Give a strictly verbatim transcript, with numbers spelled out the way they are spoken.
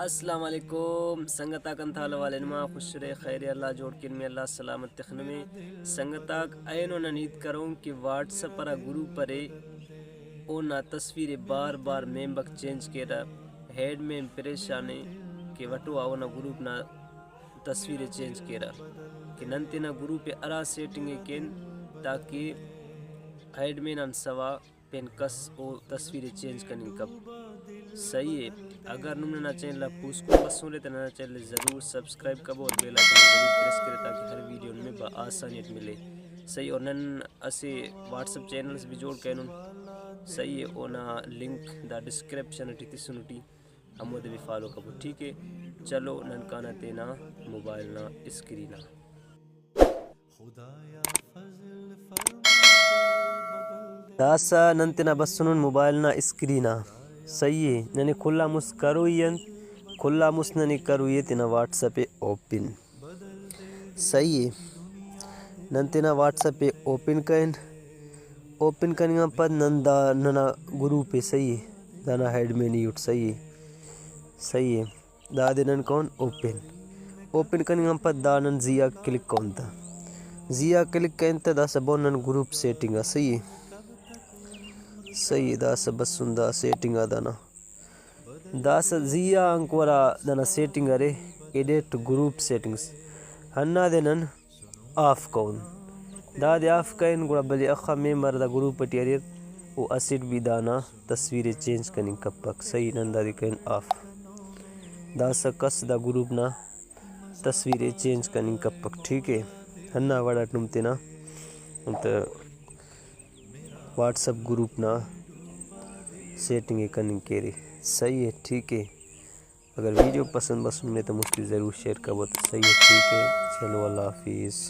السلام علیکم سنگت آک، انت حال احوال؟ اینما خوش ارے، خیر ءِ، اللہ جوڑ کن میں، اللہ سلامت تخ نمے۔ سنگت آک، اینو نن ہیت کرون کہ واٹس ایپ ہرا گروپ ارے، اونا تصویر ءِ بار بار ممبر چینج کیرہ، ایڈمن پریشان ءِ کہ وٹو آ اونا گروپ نا تصویر ءِ چینج کیرہ، کہ نن تینا گروپ ءِ ہرا سیٹنگ ءِ کین تاکہ ایڈمن آن سوا پین کس او تصویر ءِ چینج کننگ کپ۔ صحیح ءِ، اگر نم ننا چینل آ پوسکن بسورے تو ننا چینل ءِ ضرور سبسکرائب کبو اور بیل آئیکن ءِ ضرور پریس کرے تاکہ ہر ویڈیو نمے بآسانی اٹ ملے۔ صحیح، اور نن اسہ واٹس ایپ چینلس بھی جوڑ کرینن۔ صحیح ءِ، اونا لنک دا ڈسکرپشن اٹی تسن اٹی، ہمودے بھی فالو کبو، ٹھیک ءِ۔ چلو نن کانہ تینا موبائل نا اسکرین آ۔ داسہ نن تینا بسنن موبائل نا اسکرین آ۔ صحیح ءِ، ننے کل آن مست کروئی انت؟ کل آن مست ننے کروئی ءِ تینا واٹس ایپ ءِ اوپن۔ صحیح ءِ، نن تینا واٹس ایپ ءِ اوپن کرین۔ اوپن کننگ آن پد نن دا ننا گروپ ءِ، صحیح ءِ، دانا ایڈمن ای اٹ، صحیح ءِ، صحیح ءِ۔ دادے نن کون اوپن۔ اوپن کننگ آن پد دا نن زی آ کلک کون تا۔ زی آ کلک کرین تا داسہ بون نن گروپ سیٹنگ آ، صحیح ءِ۔ صحیح ءِ، داسہ بسن دا سیٹنگ آ دانا۔ داسہ زی آ انکو ہرا دانا سیٹنگ ارے، ایڈٹ گروپ سیٹنگز، ہندادے نن آف کون۔ دادے آف کرین گڑا بلے اخہ ممبر دا گروپ ٹی اریر، او اسٹ بھی دانا تصویر ءِ چینج کننگ کپک۔ صحیح، نن دادے کرین آف۔ داسہ کس دا گروپ نا تصویر ءِ چینج کننگ کپک، ٹھیک ءِ۔ ہندا وڑاٹ نم تینا انت واٹس ایپ گروپ نا سیٹنگ ءِ کننگ کیرے۔ صحیح ءِ، ٹھیک ءِ۔ اگر ویڈیو پسند بسنے تو مستی ضرور شیئر کبو تو صحیح ءِ، ٹھیک ءِ۔ چلو، اللہ حافظ۔